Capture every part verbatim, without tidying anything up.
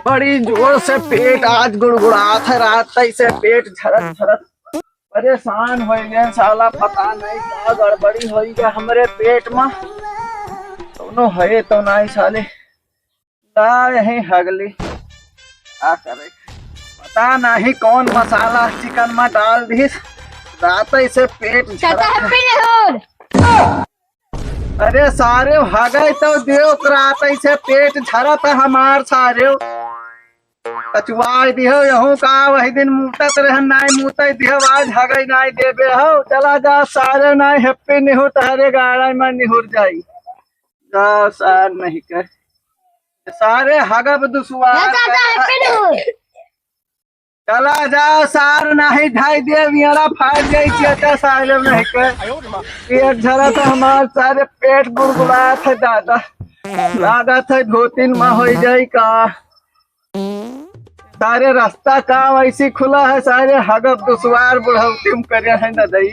बड़ी जोर से पेट आज गुड़गुड़ात है, रात तई से पेट झरत झरत परेशान होइ गए साला। पता नहीं का गड़बड़ी होइ गया हमरे पेट में, कौनो है तो नहीं साले। ला यही हगली, का करे, पता नहीं कौन मसाला चिकन में डाल दिस, रात तई से पेट झरत है। Happy New Year। अरे सारे, हगई तो देव, रात तई से पेट झरत है हमार सारे। कचुआई दिहो यहू का, वही दिन मूतत रहन, नाई मूतई दिहो, आज हगई नाई देबे हो। चला जा सारे, नाई Happy New Year तहरे गाड़ा में निहुर जाई। जा सार नहीं कर, सारे हगब दुसुआ। Happy New Year। चला जाओ सार, नाही ढाई देव, येड़ा फाड़ जाई, चेता सारे नहीं के। पेट झरा तो हमार सारे पेट गुड़गुड़ात है दादा, लागत है धोतिन में होइ जाई का। सारे रास्ता का वैसी खुला है, सारे हगब दुसवार बुढ़ौती में करे हैं ददई।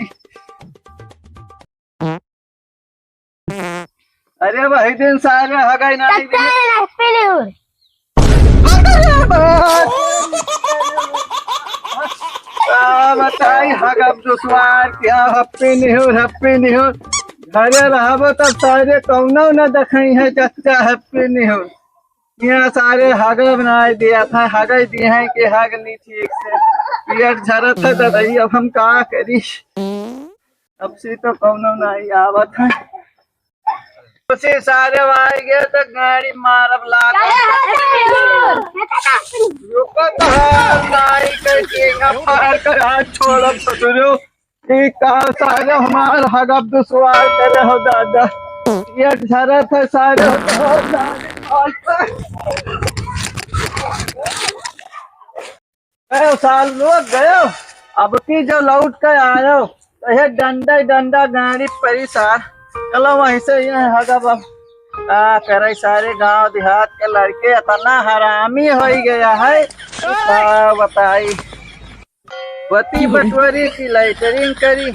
अरे वही दिन सारे हगई नाई भी। Happy New Year। अरे बाप। का बताई हगब दुसवार क्या Happy New Year, Happy New Year। घरे रहबो तब सारे कौनो न देखई है चच्चा Happy New Year। यहाँ सारे हगब नाई दिया था, हगई दिए हैं कि हग ली ठीक से। पेट झरत है ददई, अब हम का करी। अब से तो कौनो नाई आवत है। उसी सारे आए गए तो गाड़ी मारब लागत। रुकत है, नाई के केंगा फाड़ कर आज छोड़ब ससुरो। ई का सारे हमार हगब दुसवार करे हो दादा। पेट झरत है सारे हो दादा। गयो साल लोग गयो, अब की जो लौट के आयो, तो ये डंडा ही डंडा गाड़ी परी सार। चलो वहीं से ये हगब अब का करे, सारे गांव देहात के लड़के इतना हरामी होइ गया है कि का बताई। बती बटोरी की लैटरिन करी।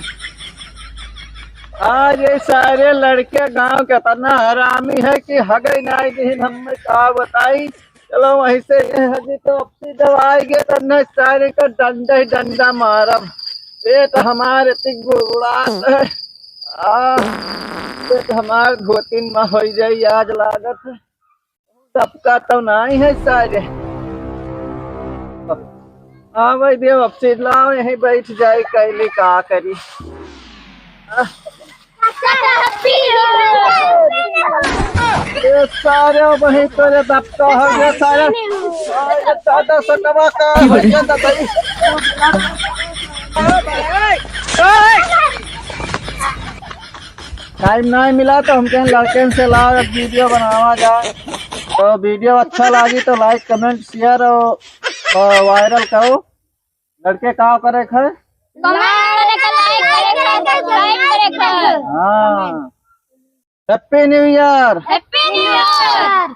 आज ये सारे लड़के गांव के इतना हरामी है कि हगई नाई दिहिन, हम का बताई। चलो वहीं से ये हजी तो अपनी दवाई गे तो न सारे का डंडा ही डंडा मारब। पेट हमार इतनी गुड़गुड़ात है। आ, पेट हमार धोतिन में होइ जाई आज लागत है। सबका तो नाई है सारे। हाँ भाई देव, अब से लाओ यहीं बैठ जाए, कैले का करी। ये सारे वहीं तोरे दबका हो गया सारे। अरे दादा सटवा का हो गया दादा। टाइम नहीं मिला तो हम कहें लड़कन से लाओ एक वीडियो बनावा जाए। तो वीडियो अच्छा लागी तो like, comment, share और, और viral करो। लड़के का करे खे? Comment करे खे, like करे खे, subscribe करे खे। हाँ। Happy New Year। Happy New Year।